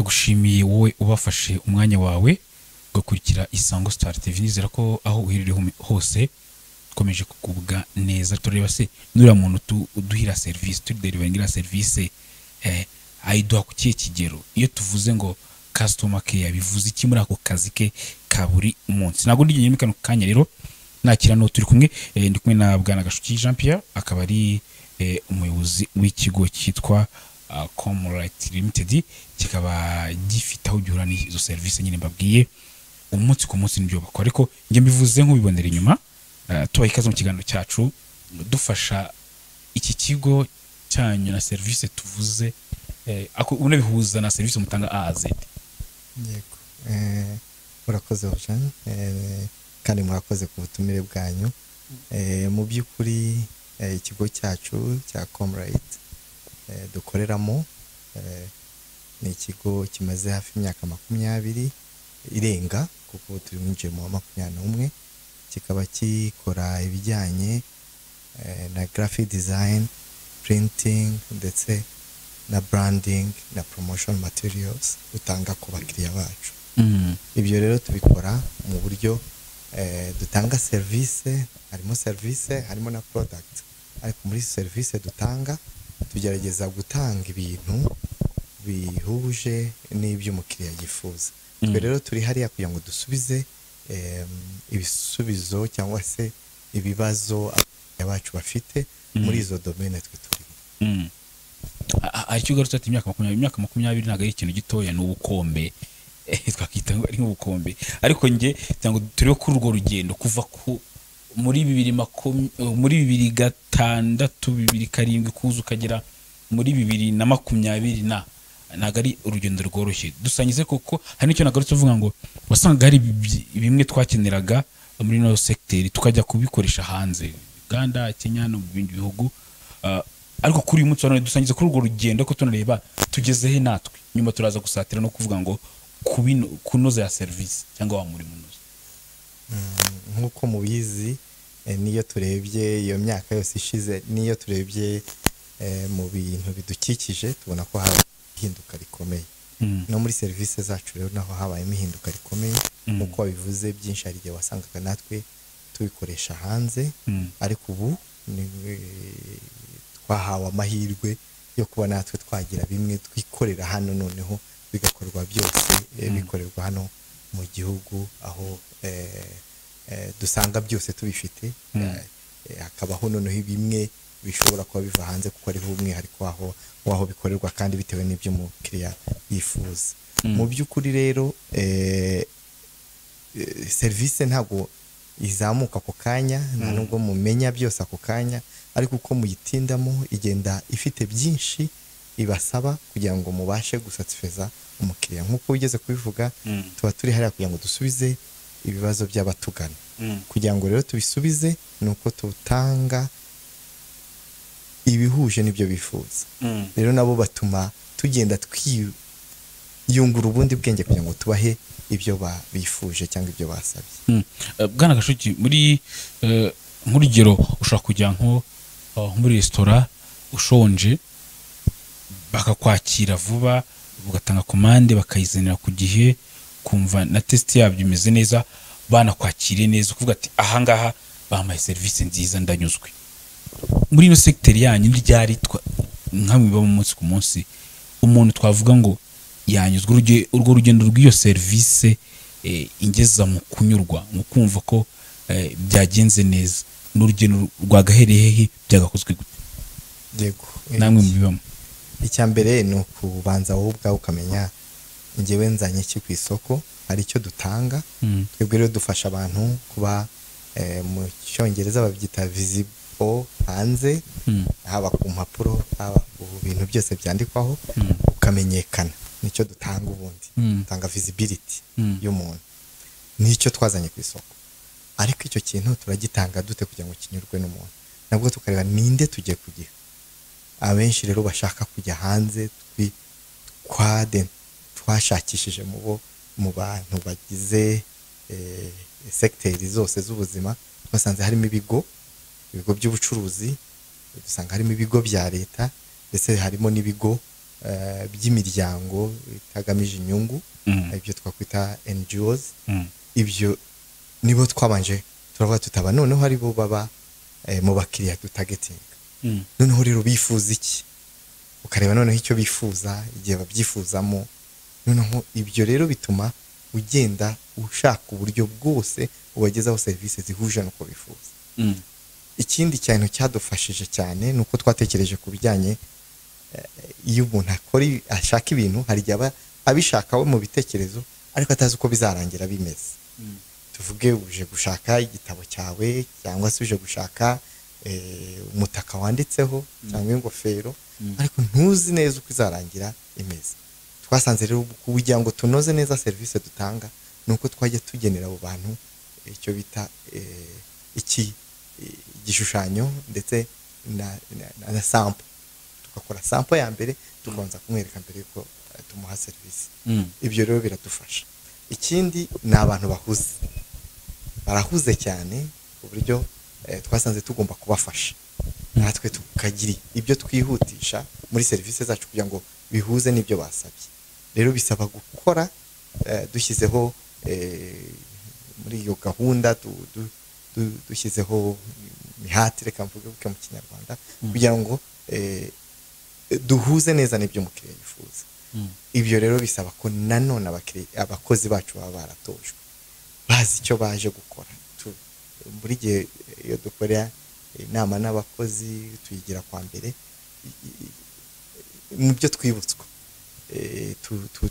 Ndagushimiye wowe ubafashe umwanya wawe ugakurikira Isango Star TV. Nizera ko aho uherereye hose ukomeje kugubwa neza. Tureba se nuriya muntu uduhira serivisi, tudeliveringira serivisi, ayiduha ku kihe kigero? Iyo tuvuze ngo customer care, bivuze iki muri ako kazi ke ka buri munsi? Ntabwo ndi jyenyine muri kano kanya rero, nakira n'uwo turi kumwe. Ndi kumwe na Bwana Gashuki Jean Pierre, akaba ari umuyobozi w'ikigo cyitwa Comright Limited, kikaba gifite aho gihura n'izo serivisi nyine mbabwiye umunsi ku munsi n'ibyo bakora. Ariko njye mbivuze nk'ubibonera inyuma. Tubaha ikaze mu kiganiro cyacu, dufasha iki kigo cyanyu na serivisi tuvuze, unabihuza na serivisi mutanga A a Z. Yego. Murakoze Eugene, kandi mwakoze ku butumire bwanyu. Mu by'ukuri, ikigo cyacu cya Comright dukoreramo ni ikigo kimaze hafi imyaka 20 irenga, kuko ubu turi mwinjiye mu wa 21. Kikaba gikora ibijyanye na graphic design, printing, ndetse na branding na promotion materials dutanga ku bakiriya bacu. Ibyo rero tubikora mu buryo dutanga serivisi, harimo serivisi, harimo na product. Ariko muri serivisi dutanga, tugerageza gutanga ibintu bihuje n'ibyo umukiriya yifuza. Twe rero turi hariya kugira ngo dusubize ibisubizo cyangwa se ibibazo abakiriya bacu bafite muri izo domaine twe turimo. Hari icyo ugarutse ati imyaka 20. Imyaka 20 ntabwo ari ikintu gitoya, ni ubukombe. Twakita ngo ari nk'ubukombe. Ariko njye cyangwa turebe kuri urwo rugendo kuva ku muri bibiri muri 2006, 2007, kuza ukagera muri 2020, na ntabwo ari urugendo rworoshye. Dusangize, kuko hari n'icyo nagarutse uvuga ngo wasangaga hari bimwe twakeneraga muri ino segiteri tukajya kubikoresha hanze, Uganda, Kenya no mu bindi bihugu. Ariko kuri uyu munsi wa none, dusangize kuri urwo rugendo, ko tunareba tugeze he natwe. Nyuma turaza gusatira no kuvuga ngo kunoza ya serivisi cyangwa wa murimo unoze. Nk'uko mubizi, niyo turebye iyo myaka yose ishize, niyo turebye mu bintu bidukikije, tubona ko habaye ihinduka rikomeye. No muri serivisi zacu rero naho habayemo ihinduka rikomeye. Nk'uko wabivuze, byinshi hari igihe wasangaga natwe tubikoresha hanze, ariko ubu twahawe amahirwe yo kuba natwe twagira bimwe twikorera hano, noneho bigakorwa byose bikorerwa hano mu gihugu, aho dusanga byose tubifite. Hakabaho noneho bimwe bishobora kuba biva hanze, kuko ariho umwihariko waho bikorerwa, kandi bitewe n'ibyo umukiriya yifuza. Mu by'ukuri rero, serivisi ntabwo izamuka ako kanya, nta nubwo mumenya byose ako kanya, ariko uko muyitindamo igenda ifite byinshi ibasaba kugira ngo mubashe gusatisfeza umukiriya. Nk'uko wigeze kubivuga, tuba turi hariya kugira ngo dusubize ibibazo by'abatugana. Kugira ngo rero tubisubize, ni uko tutanga ibihuje n'ibyo bifuza. Rero nabo batuma tugenda twiyungura ubundi bwenge kugira ngo tubahe ibyo bifuje cyangwa ibyo basabye. Bwana Gashuki, muri nk'urugero ushobora kujya nko muri resitora ushonje, bakakwakira vuba, ugatanga komande bakayizanira ku gihe, kumva na taste yabyo imeze neza, banakwakiriye neza, ukuvuga ati ahangaha bampaye serivisi nziza, ndanyuzwe. Muri ino segiteri yanyu, ryari nkamwe biba umunsi ku munsi, umuntu twavuga ngo yanyuzwe? Urwo rugendo rw'iyo serivisi ingeza mu kunyurwa, mu kumva ko byagenze neza, ni urugendo rwagahereye hehe? Byagakozwe gute? Yego. Namwe mubibamo. Icya mbere ni ukubanza wowe ubwawe ukamenya: njyewe nzanye iki ku isoko? Hari icyo dutanga. Twebwe rero dufasha abantu kuba, mu Cyongereza babyita visible hanze, haba ku mpapuro, haba ku bintu byose byandikwaho, ukamenyekana. Nicyo dutanga ubundi. Dutanga visibility y'umuntu, nicyo twazanye ku isoko. Ariko icyo kintu turagitanga dute kugira ngo kinyurwe n'umuntu? Nabwo tukareba ninde tugiye kugiha. Abenshi rero bashaka kujya hanze, twashakishije mu bantu bagize segiteri zose z'ubuzima, twasanze harimo ibigo by'ubucuruzi, dusanga harimo ibigo bya leta, ndetse harimo n'ibigo by'imiryango itagamije inyungu, ibyo twakwita NGOs. Ibyo nibo twabanje turavuga tutaba noneho ari bo baba mu bakiriya dutargetinga. Noneho rero bifuza iki, ukareba noneho icyo bifuza, igihe babyifuzamo. Noneho ibyo rero bituma ugenda ushaka uburyo bwose ubagezaho serivisi zihuje n'uko bifuza. Ikindi kintu cyadufashije cyane ni uko twatekereje ku bijyanye iyo umuntu akora ashaka ibintu, hari igihe aba abishaka we mu bitekerezo ariko atazi uko bizarangira bimeze. Tuvuge uje gushaka igitabo cyawe, cyangwa se uje gushaka umutaka wanditseho cyangwa ingofero, ariko ntuzi neza uko izarangira imeze. Twasanze rero kugira ngo tunoze neza serivisi dutanga ni uko twajya tugenera abo bantu icyo bita iki igishushanyo ndetse na sample. Tugakora sample ya mbere, tukabanza kumwereka mbere yuko tumuha serivisi. Ibyo rero biradufasha. Ikindi ni abantu bahuze, barahuze cyane ku buryo twasanze tugomba kubafasha natwe tukagira ibyo twihutisha muri serivisi zacu kugira ngo bihuze n'ibyo basabye. Rero bisaba gukora dushyizeho muri iyo gahunda dushyizeho imihati, reka mvuge gutyo mu Kinyarwanda, kugira ngo duhuze neza n'ibyo umukiriya yifuza. Ibyo rero bisaba ko nanone abakozi bacu baba baratojwe, bazi icyo baje gukora. Buri gihe iyo dukora inama n'abakozi tuyigira kwa mbere, mu byo twibutswa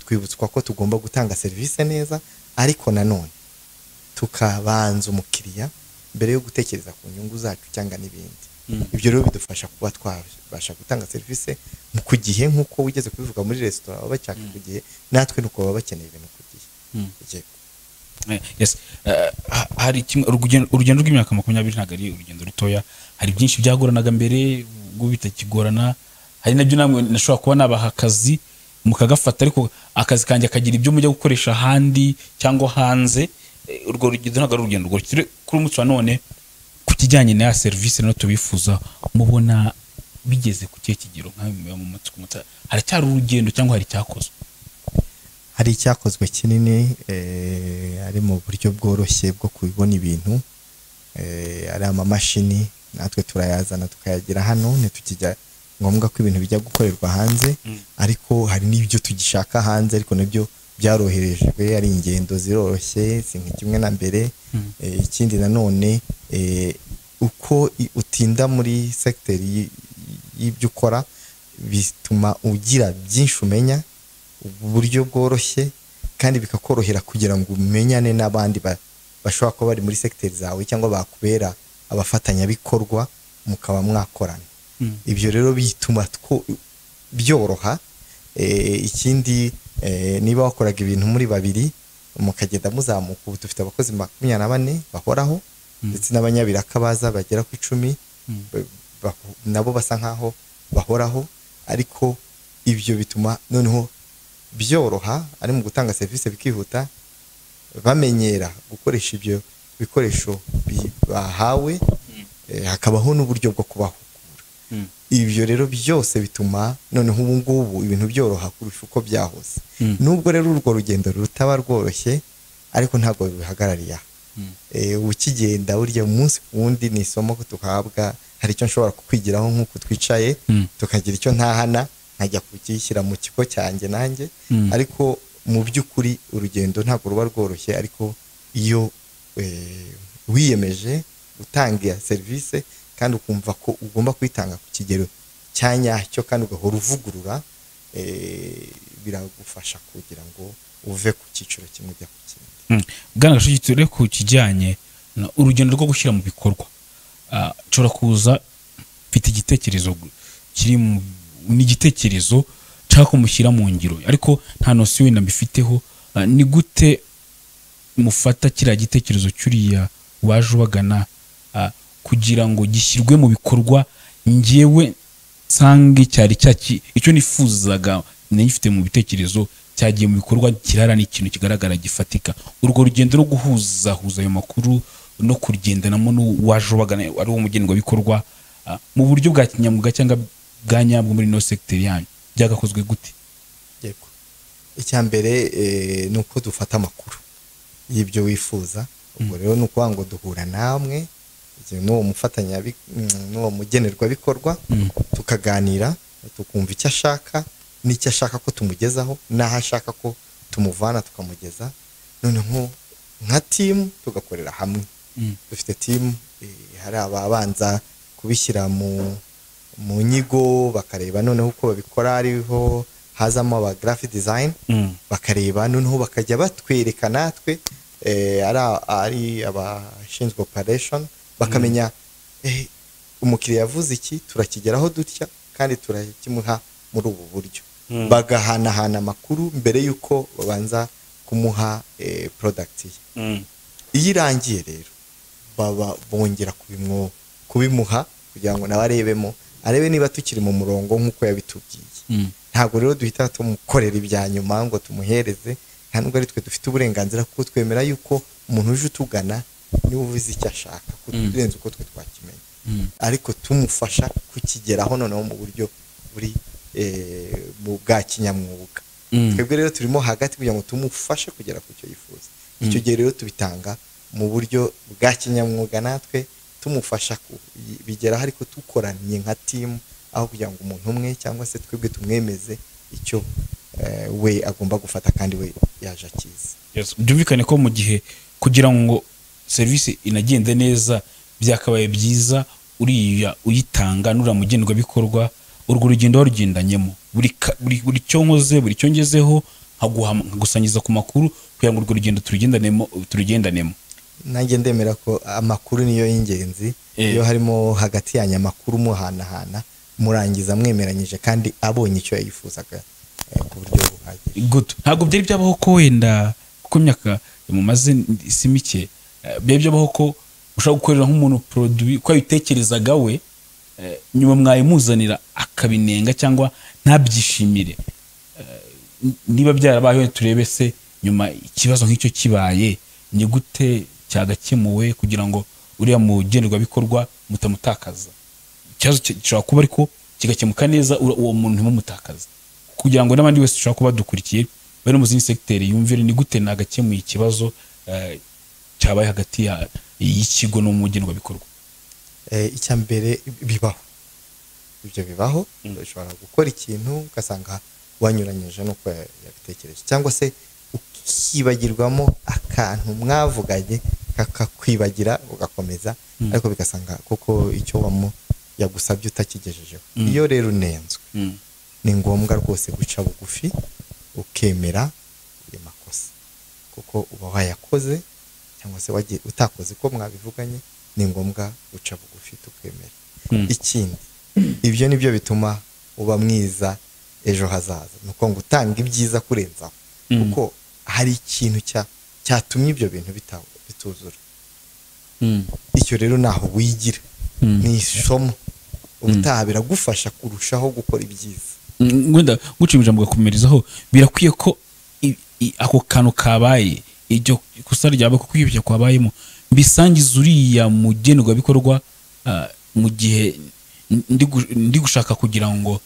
twibutswa ko tugomba gutanga serivisi neza, ariko nanone tukabanza umukiriya mbere yo gutekereza ku nyungu zacu cyangwa n'ibindi. Ibyo rero bidufasha kuba twabasha gutanga serivisi ku gihe, nk'uko wigeze kubivuga muri resitora baba bashaka ku gihe, natwe nuko baba bakeneye ibintu ku gihe. Yego. Yes. Hari kimwe, urugendo rw'imyaka 20 ntabwo ari urugendo rutoya. Hari byinshi byagoranaga mbere ubwo bitakigorana, hari nabyo namwe nashobora kuba nabaha akazi mukagafata, ariko akazi kanjye kagira ibyo mujya gukoresha ahandi cyangwa hanze. Urwo rugendo ntabwo ari urugendo rworoshye. Kuri umunsi wa none ku kijyanye na serivisi rero tubifuza, mubona bigeze ku kihe kigero nka mu munsi ku munsi? Haracyari urugendo cyangwa hari icyakozwe? Hari icyakozwe kinini, ari mu buryo bworoshye bwo kubona ibintu, ari amamashini natwe turayazana tukayagira hano, ntitukijya ngombwa ko ibintu bijya gukorerwa hanze. Ariko hari n'ibyo tugishaka hanze, ariko nabyo byoroherejwe, ari ingendo ziroroshye, si nka kimwe na mbere. Ikindi nanone uko utinda muri sekiteri y'ibyo ukora bituma ugira byinshi umenya uburyo bworoshye, kandi bikakorohera kugira ngo umenyane n'abandi bashobora kuba bari muri sekiteri zawe cyangwa bakubera abafatanyabikorwa mukaba mwakorana. Ibyo rero bituma byoroha. Ikindi niba wakoraga ibintu muri babiri mukagenda muzamuka, ubu dufite abakozi 24 bahoraho, ndetse n'abanyabiraka baza bagera ku 10, nabo basa nkaho bahoraho. Ariko ibyo bituma noneho byoroha, ari mu gutanga serivisi bikihuta, bamenyera gukoresha ibyo bikoresho bahawe, hakabaho n'uburyo bwo kubahugura. Ibyo rero byose bituma noneho ubu ngubu ibintu byoroha kurusha uko byahoze. Nubwo rero urwo rugendo rutaba rworoshye, ariko ntabwo bihagarariye aha. Ukigenda burya umunsi ku wundi ni isomo ko tuhabwa, hari icyo nshobora kukwigiraho nk'uko twicaye, tukagira icyo ntahana nkajya kukishyira mu kigo cyanjye nanjye. Ariko mu by'ukuri urugendo ntabwo ruba rworoshye, ariko iyo wiyemeje gutanga serivisi kandi ukumva ko ugomba kuyitanga ku kigero cya nyacyo kandi ugahora uvugurura, biragufasha kugira ngo uve ku cyiciro kimwe ujya ku kindi. Bwana Gashugi, ture ku kijyanye urugendo rwo gushyira mu bikorwa. Nshobora kuza mfite igitekerezo kiri ni igitekerezo nshaka ko mushyira mu ngiro, ariko nta notion wenda mbifiteho. Ni gute mufata kiriya gitekerezo cy'uriya waje ubagana kugira ngo gishyirwe mu bikorwa, njyewe nsange cyari icyo nifuzaga nayifite mu bitekerezo cyagiye mu bikorwa, kirara ni ikintu kigaragara gifatika? Urwo rugendo rwo guhuzahuza ayo makuru no kugendanamo n'uwaje ubagana ari wo mugenerwabikorwa, mu buryo bwa kinyamwuga cyangwa bwa nyabwo muri ino secteur yanyu, Byagakozwe gute? Yego, icya mbere ni uko dufata amakuru y'ibyo wifuza. Ubwo rero ni ukuvuga ngo duhura namwe n'uwo mufatanya, n'uwo mugenerwabikorwa, tukaganira, tukumva icyo ashaka n'icyo ashaka ko tumugezaho n'aho ashaka ko tumuvana tukamugeza. Noneho nka team tugakorera hamwe. Dufite team, hari ababanza kubishyira mu nyigo, bakareba noneho uko babikora, ariho hazamo aba graphic design, bakareba noneho bakajya batwereka natwe, ari abashinzwe operation, bakamenya umukiriya yavuze iki, turakigeraho dutya kandi turakimuha muri ubu buryo. Bagahanahana amakuru mbere y'uko babanza kumuha product ye. Iyo irangiye rero baba bongera kubimuha kugira ngo nawe arebemo, arebe niba tukiri mu murongo nk'uko yabitubwiye. Ntabwo rero duhita tumukorera ibya nyuma ngo tumuhereze, nta nubwo ari twe dufite uburenganzira, kuko twemera yuko umuntu uje utugana niwe uvuze icyo ashaka kurenza uko twe twakimenya, ariko tumufasha kukigeraho noneho mu buryo buri mu bwa kinyamwuga. Twebwe rero turimo hagati kugira ngo tumufashe kugera ku cyo yifuza. Icyo gihe rero tubitanga mu buryo bwa kinyamwuga, natwe tumufasha kubigeraho, ariko dukoranye nka team, aho kugira ngo umuntu umwe cyangwa se twebwe tumwemeze icyo we agomba gufata kandi we yaje akizi. Yes. Byumvikane ko mu gihe kugira ngo serivisi inagende neza, byakabaye byiza uriya uyitanga n'uriya mugenerwabikorwa urwo rugendo warugendanyemo, buri cyo nkoze, buri cyo ngezeho, nkagusangiza ku makuru kugira ngo urwo rugendo turugendanemo. Nanjye ndemera ko amakuru niyo y'ingenzi. Iyo harimo hagati yanyu amakuru muhanahana, murangiza mwemeranyije kandi abonye icyo yayifuzaga ku buryo buhagije. Good. Ntabwo byari byabaho ko wenda, kuko imyaka mumaze si mike, byari byabaho ko ushobora gukorera nk'umuntu produit ko yabitekerezaga we, nyuma mwayimuzanira akabinenga cyangwa ntabyishimire? Niba byarabayeho, turebe se nyuma ikibazo nk'icyo kibaye ni gute cyagakemuwe kugira ngo uriya mugenerwabikorwa mutamutakaza? Ikibazo gishobora kuba ariko kigakemuka neza, uwo muntu ntimumutakaze, kugira ngo n'abandi wese ushobora kuba badukurikiye bari mu zindi segiteri yumvire ni gute nagakemuye ikibazo cyabaye hagati y'ikigo n'umugenerwabikorwa. Icya mbere, bibaho, ibyo bibaho. Ushobora gukora ikintu ugasanga wanyuranyije n'uko yabitekereje, cyangwa se ukibagirwamo akantu mwavuganye, kakakwibagira ugakomeza, ariko bigasanga kuko icyo wamu yagusabye utakigejejeho. Iyo rero unenzwe, ni ngombwa rwose guca bugufi ukemera ayo makosa, kuko uba wayakoze cyangwa se wagiye utakoze ko mwabivuganye. Ni ngombwa guca bugufi tukemera. Ikindi, ibyo nibyo bituma uba mwiza ejo hazaza, ni uko ngo utanga ibyiza kurenzaho, kuko hari ikintu cyatumye ibyo bintu bituzura. Icyo rero naho wigira, ni isomo, ubutaha biragufasha kurushaho gukora ibyiza. Wenda nguciye ijambo ugakomerezaho, birakwiye ko ako kantu kabaye, iryo kosa ryabaye, kuko kwibeshya kwabayemo, mbisangiza uriya mugenerwabikorwa mu gihe ndi gushaka kugira ngo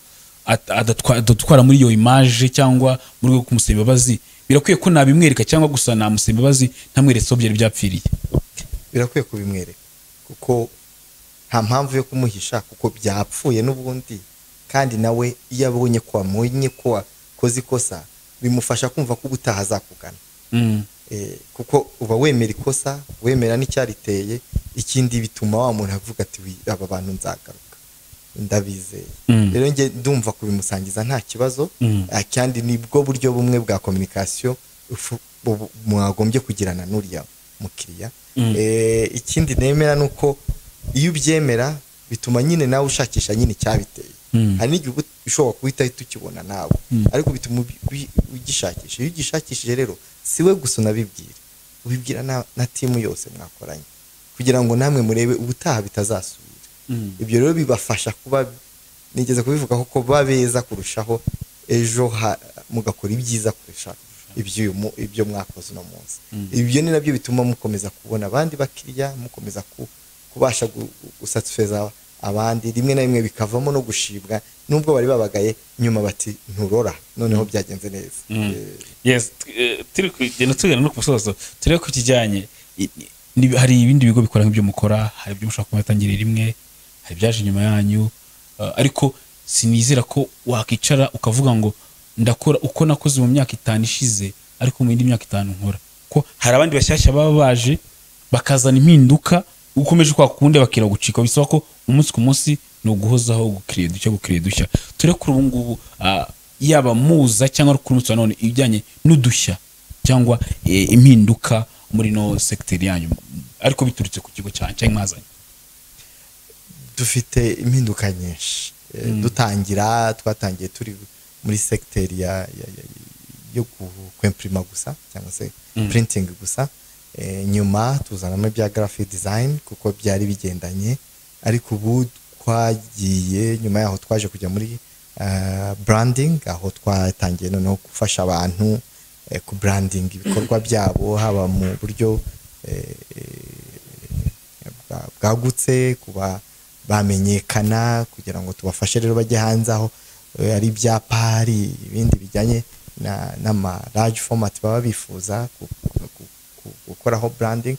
adatwara muri iyo image, cyangwa mu rwego rwo kumusaba imbabazi, birakwiye ko nabimwereka, cyangwa gusa namusaba imbabazi ntamweretse aho byari byapfiriye? Birakwiye kubimwereka, kuko nta mpamvu yo kumuhisha, kuko byapfuye n'ubundi. Kandi nawe iyo abonye ko wamubonye ko wakoze ikosa, bimufasha kumva ko ubutaha azakugana. Kuko uba wemera ikosa, wemera n'icyariteye. Ikindi, bituma wa muntu avuga ati: "Aba bantu nzagaruka, ndabizeye." Rero njye ndumva kubimusangiza nta kibazo. Kandi nibwo buryo bumwe bwa communication mwagombye kugirana n'uriya mukiriya. Ikindi nemera ni uko iyo ubyemera bituma nyine nawe ushakisha nyine icyabiteye. Hari n'igihe uba ushobora guhita ukibona nawe, ariko bituma ugishakisha. Iyo ugishakishije rero, si we gusa unabibwira, ubibwira na team yose mwakoranye, kugira ngo namwe murebe ubutaha bitazasubira. Ibyo rero bibafasha kuba, nigeze kubivuga ko kuba beza kurushaho ejo, mugakora ibyiza kurusha ibyo mwakoze uno munsi. Ibyo ni nabyo bituma mukomeza kubona abandi bakiriya, mukomeza kubasha gusatisfeza. Abandi rimwe na rimwe bikavamo no gushibwa, nubwo bari babagaye nyuma bati nturora, noneho byagenze neza. Yes, turi kugenda tugana no ku musozo, turebe ku kijyanye hari ibindi bigo bikora nk'ibyo mukora, hari ibyo mushobora kuba mwatangiriye rimwe, hari ibyaje inyuma yanyu, ariko sinizera ko wakicara ukavuga ngo ndakora uko nakoze mu myaka 5 ishize, ariko mu yindi myaka 5 nkora ko hari abandi bashyashya baba baje bakazana impinduka, ukomeje kwa kundi bakira gucika. Bisaba ko umunsi ku munsi ni uguhozaho, gukiriye dushya, gukiriye dushya. Ture kuri ubu ngubu, yaba muza cyangwa kuri umunsi wa none, ibijyanye n'udushya cyangwa impinduka muri no secteur yanyu, ariko biturutse ku kigo cyanyu cyangwa mwazanye. Dufite impinduka nyinshi. Dutangira twatangiye turi muri secteur yo kwimprima gusa cyangwa se printing gusa. Nyuma tuzanamo ibya graphic design kuko byari bigendanye, ariko ubu twagiye nyuma yaho twaje kujya muri branding, aho twatangiye noneho gufasha abantu ku branding ibikorwa byabo, haba mu buryo bwagutse, kuba bamenyekana, kugira ngo tubafashe rero bajye hanze, aho ari ibyapa, hari ibindi bijyanye n'ama large format baba bifuza gukoraho branding.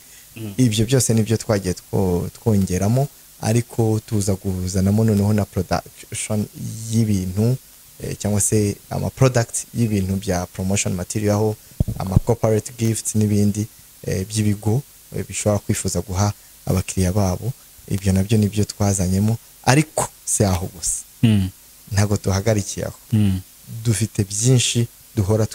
Ibyo byose nibyo twagiye twongeramo, ariko tuza guhuzanamo noneho na production y'ibintu, cyangwa se ama product y'ibintu bya promotion material, aho ama corporate gifts n'ibindi by'ibigo bishobora kwifuza guha abakiriya babo. Ibyo nabyo nibyo twazanyemo, ariko si aho gusa, ntabwo duhagarikiye aho. Dufite byinshi duhora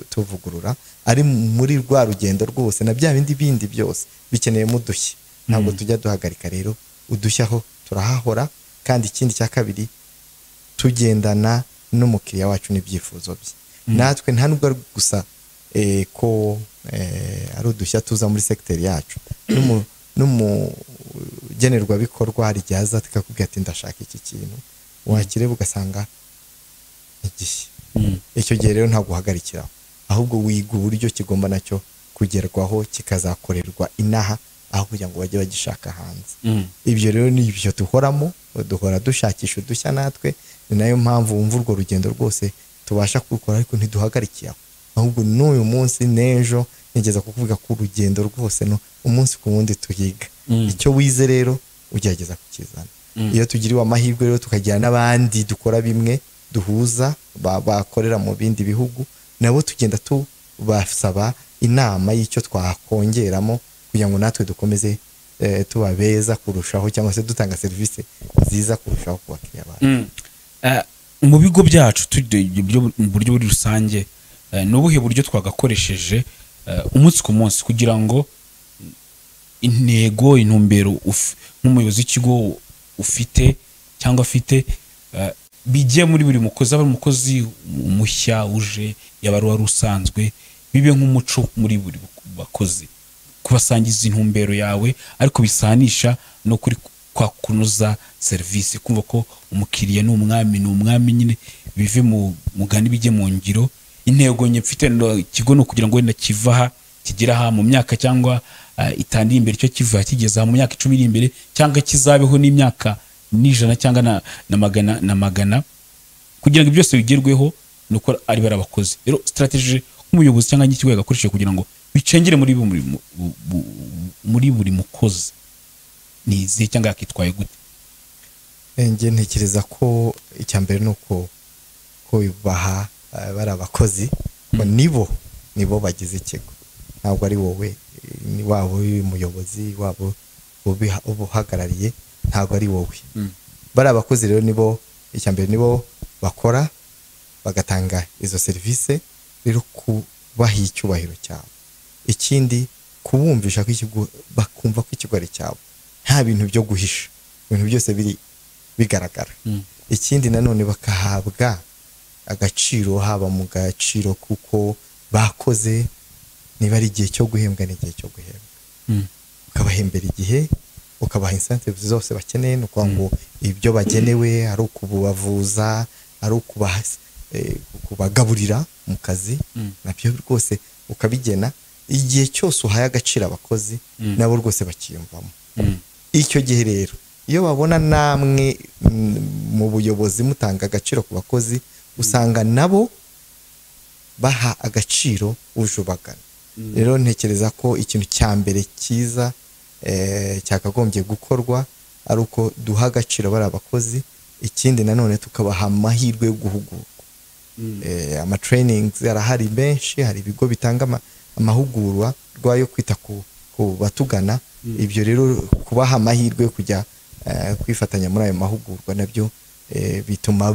tuvugurura, ari muri rwa rugendo rwose na bya bindi byose bikeneyemo udushya. Ntabwo tujya duhagarika rero udushya, aho turahahora. Kandi ikindi cya kabiri, tugendana n'umukiriya wacu n'ibyifuzo bye. Natwe nta nubwo ari gusa ko ari udushya tuza muri secteur yacu, n'umugenerwabikorwa hari igihe aza akakubwira ati ndashaka iki kintu, wakireba ugasanga igihe. Icyo gihe rero ntabwo uhagarikiraho, ahubwo wiga uburyo kigomba nacyo kugerwaho, kikazakorerwa inaha, aho kugira ngo bajye bagishaka hanze. Ibyo rero ni ibyo duhoramo, duhora dushakisha udushya natwe. Ni nayo mpamvu wumva urwo rugendo rwose tubasha kurukora, ariko ntiduhagarikiye aho, ahubwo n'uyu munsi n'ejo nigeza kukuvuga ko urugendo rwose no umunsi ku wundi tuhiga. Icyo wize rero ugerageza kukizana. Iyo tugiriwe amahirwe rero tukagira n'abandi dukora bimwe duhuza bakorera mu bindi bihugu, nabo tugenda tubasaba inama y'icyo twakongeramo kugira ngo natwe dukomeze tuba beza kurushaho, cyangwa se dutanga serivisi nziza kurushaho ku bakiriya bacu. Mu bigo byacu mu buryo buri rusange, ni ubuhe buryo twagakoresheje umunsi ku munsi kugira ngo intego, intumbero nk'umuyobozi w'ikigo ufite cyangwa afite bijye muri buri mukozi, aba umukozi mushya uje, yaba ari wari usanzwe, bibe nk'umuco muri buri bakozi kubasangiza intumbero yawe, ariko bisanisha no kuri kwa kunoza serivisi, kumva ko umukiriya ni umwami, ni umwami nyine, bive mu mugani bijye mu ngiro. Intego nye mfite ikigo no kugira ngo wenda kivaha kigira aha mu myaka cyangwa 5 iri imbere, icyo kiva kigeza mu myaka 10 iri imbere, cyangwa kizabeho n'imyaka n'ijana cyangwa na magana na magana, kugira ngo byose bigerweho nuko ari barabakozi. Rero strategy nk'umuyobozi cyangwa n'ikigo yagakoresheje kugira ngo bicengere muri buri mukozi ni izihe cyangwa yakitwaye gute? Njye ntekereza ko icya mbere ni uko ko baha bari abakozi, ko nibo bagize ikigo, ntabwo ari wowe, ni waba umuyobozi, waba ubuhagarariye, ntabwo ari wowe. Bari abakozi rero nibo icya mbere nibo bakora bagatanga izo serivisi, rero kubaha icyubahiro cyabo. Ikindi kubumvisha ko ikigo, bakumva ko ikigo ari cyabo, nta bintu byo guhisha, ibintu byose biri bigaragara. Ikindi nanone bakahabwa agaciro, haba mu gaciro kuko bakoze, niba ari igihe cyo guhembwa ni igihe cyo guhembwa, ukabahembera igihe, ukabaha incentives zose bakeneye, ni ukuvuga ngo ibyo bagenewe ari ukubavuza, ari ukubagaburira mu kazi, nabyo rwose ukabigena. Igihe cyose uhaye agaciro abakozi, nabo rwose bakiyumvamo. Icyo gihe rero Iyo babona namwe mu buyobozi mutanga agaciro ku bakozi, usanga nabo baha agaciro uje ubagana. Rero ntekereza ko ikintu cya mbere cyiza cyakagombye gukorwa ari uko duha agaciro bari abakozi, ikindi nanone tukabaha amahirwe yo guhugurwa. Ama trainings arahari menshi, hari ibigo bitanga amahugurwa yo kwita ku batugana. Ibyo rero kubaha amahirwe yo kujya kwifatanya muri ayo mahugurwa nabyo bituma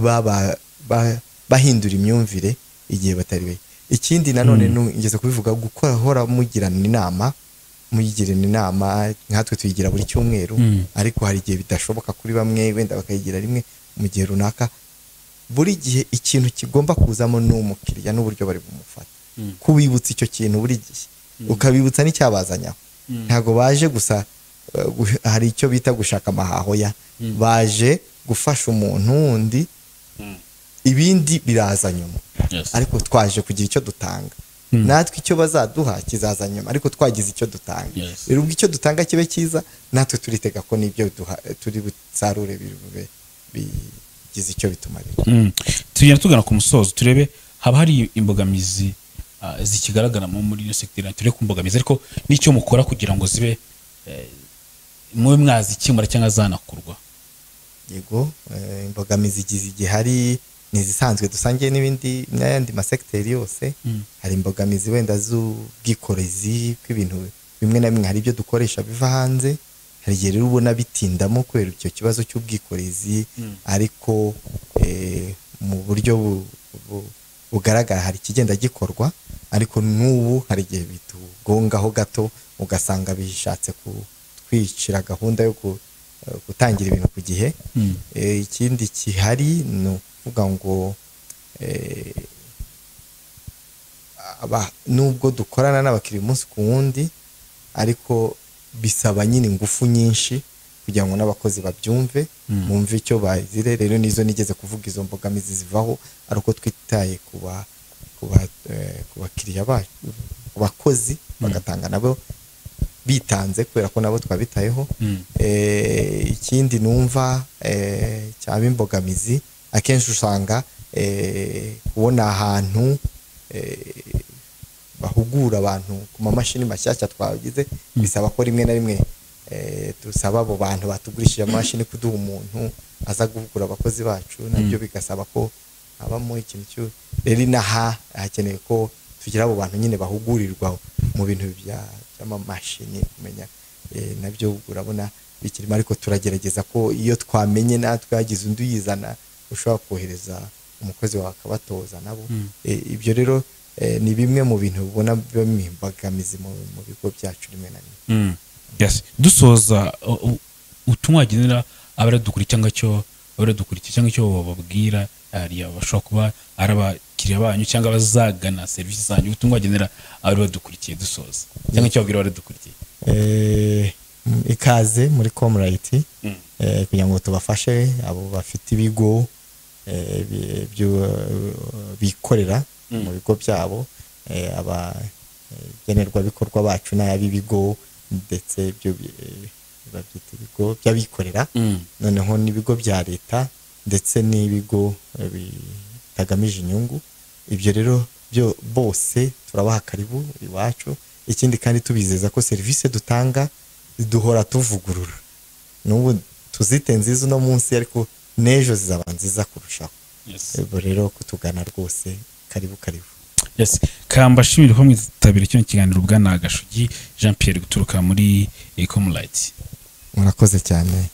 bahindura imyumvire igihe batari be. Ikindi nanone ngeze kubivuga, gukorahora mugirana inama, muyigirana inama nkatwe tuyigira buri cyumweru, ariko hari igihe bidashoboka kuri bamwe, wenda bakayigira rimwe mu gihe runaka. Buri gihe ikintu kigomba kuzamo ni umukiriya n'uburyo bari bumufata, kubibutsa icyo kintu buri gihe, ukabibutsa n'icyabazanyaho. Ntago baje gusa hari icyo bita gushaka amahaho, ya baje gufasha umuntu wundi, ibindi biraza nyuma. Ariko twaje kugira icyo dutanga, natwe icyo bazaduha kizaza nyuma, ariko twagize icyo dutanga. Rero ubwo icyo dutanga kibe cyiza, natwe turitega ko nibyo turi busarure bibe bigize icyo bitumarira. Tugenda tugana ku musozo, turebe haba hari imbogamizi zikigaragaramo muri iyo secteur, turebe ku mbogamizi ariko n'icyo mukora kugira ngo zibe mube mwazikemura cyangwa zanakurwa. Yego, imbogamizi zigihari ni izisanzwe dusangiye n'ibindi n'ayandi masekiteri yose. Hari imbogamizi wenda z'ubwikorezi bw'ibintu bimwe na bimwe, hari ibyo dukoresha biva hanze, hari igihe rero ubona bitindamo kubera icyo kibazo cy'ubwikorezi, ariko mu buryo bugaragara hari ikigenda gikorwa, ariko n'ubu hari igihe bitugongaho gato, ugasanga bishatse kutwicira gahunda yo gutangira ibintu ku gihe. Ikindi kihari ni ukuvuga ngo nubwo dukorana n'abakiriya umunsi ku wundi, ariko bisaba nyine ingufu nyinshi kugira ngo n'abakozi babyumve, bumve icyo bazire. Rero nizo nigeze kuvuga, izo mbogamizi zivaho ari uko twitaye ku bakiriya bacu, ku bakozi bagatanga nabo bitanze kubera ko nabo twabitayeho. Ikindi numva cyaba imbogamizi, akenshi usanga kubona ahantu bahugura abantu ku mamashini mashyashya twagize, bisaba ko rimwe na rimwe dusaba abo bantu batugurishije amamashini kuduha umuntu aza guhugura abakozi bacu, nabyo bigasaba ko habamo ikintu cyo rero inaha hakenewe ko tugira abo bantu nyine bahugurirwa mu bintu by'amamashini kumenya, nabyo urabona bikirimo, ariko turagerageza ko iyo twamenye natwe hagize undi uyizana ushobora kohereza umukozi wawe akabatoza nabo. Ibyo rero ni bimwe mu bintu ubona bimbagamizi mu bigo byacu rimwe na rimwe. Yes, dusoza ubutumwa wagenera abaradukurikiye cyangwa cyo abaradukurikiye cyangwa icyo bababwira, bashobora kuba ari abakiriya banyu cyangwa abazagana serivisi zanyu, ubutumwa wagenera abadukurikiye dusoza cyangwa icyo babwira abaradukurikiye. Ikaze muri Comrade kugira ngo tubafashe abo bafite ibigo bikorera mu bigo byabo, abagenerwabikorwa bacu n'ab'ibigo ndetse ibyo babyita ibigo by'abikorera, noneho n'ibigo bya leta ndetse n'ibigo bitagamije inyungu. Ibyo rero byo bose turabaha karibu iwacu. Ikindi kandi tubizeza ko serivisi dutanga duhora tuvugurura, n'ubu tuzite nziza uno munsi ariko n'ejo zizaba nziza kurushaho. Ubwo rero kutugana rwose karibu karibu. Yes, kambashimira ko mwitabira kino kiganiro bwana Gashugi Jean Pierre guturuka muri Comrade. Murakoze cyane.